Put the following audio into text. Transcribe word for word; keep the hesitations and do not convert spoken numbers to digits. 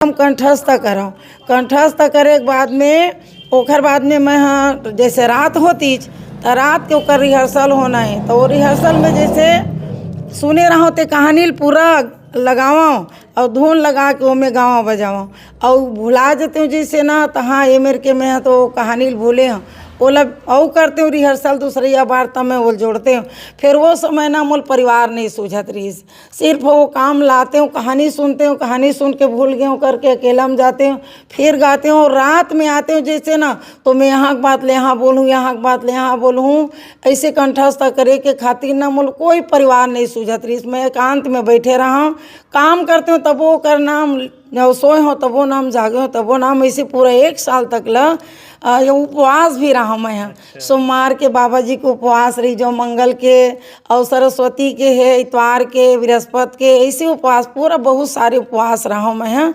हम कंठस्थ करव। कंठस्थ करे के बाद में, ओखर बाद में मैं ह जैसे रात होतीच, त रात के ओकर रिहर्सल होना हे, त वो रिहर्सल में जैसे सुने रहव ते कहानी ल पूरा लगावव अउ धुन लगा के ओमे गावव बजावव, अउ भुला जतेव जैसे ना, त हाँ, ए मेर के मैं ह तो कहानी ल भूले हव, ओला अउ करतेव रिहर्सल दूसरइया बार, त मैं ओला जोड़तेव। फिर वो समय ना मोला परिवार नहीं सूझत रहिस, सिर्फ वो काम ल आतेव, कहानी सुनतेव, कहानी सुन के भूल गेव करके अकेला में जातेव, फिर गातेव। अउ रात में आतेव जैसे ना, तो मैं यहाँ के बात ले यहाँ बोलहूँ, यहाँ के बात ले यहाँ बोलहूँ। ऐसे कंठस्थ करे के खातिर ना मोला कोई परिवार नहीं सूझत रहिस। मैं एकांत में बैठे रहव, काम करतेव तबो ओकर नाम, अउ सोए हव तबो नाम, जागे हव तबो नाम। ऐसे पूरा एक साल तक ला, अ, ये उपवास भी रहव मैं ह। सोमवार के बाबा जी के उपवास रहिस, जो मंगल के अउ सरस्वती के हे, इतवार के, बृहस्पति के, ऐसे उपवास, पूरा बहुत सारे उपवास रहव मैं ह।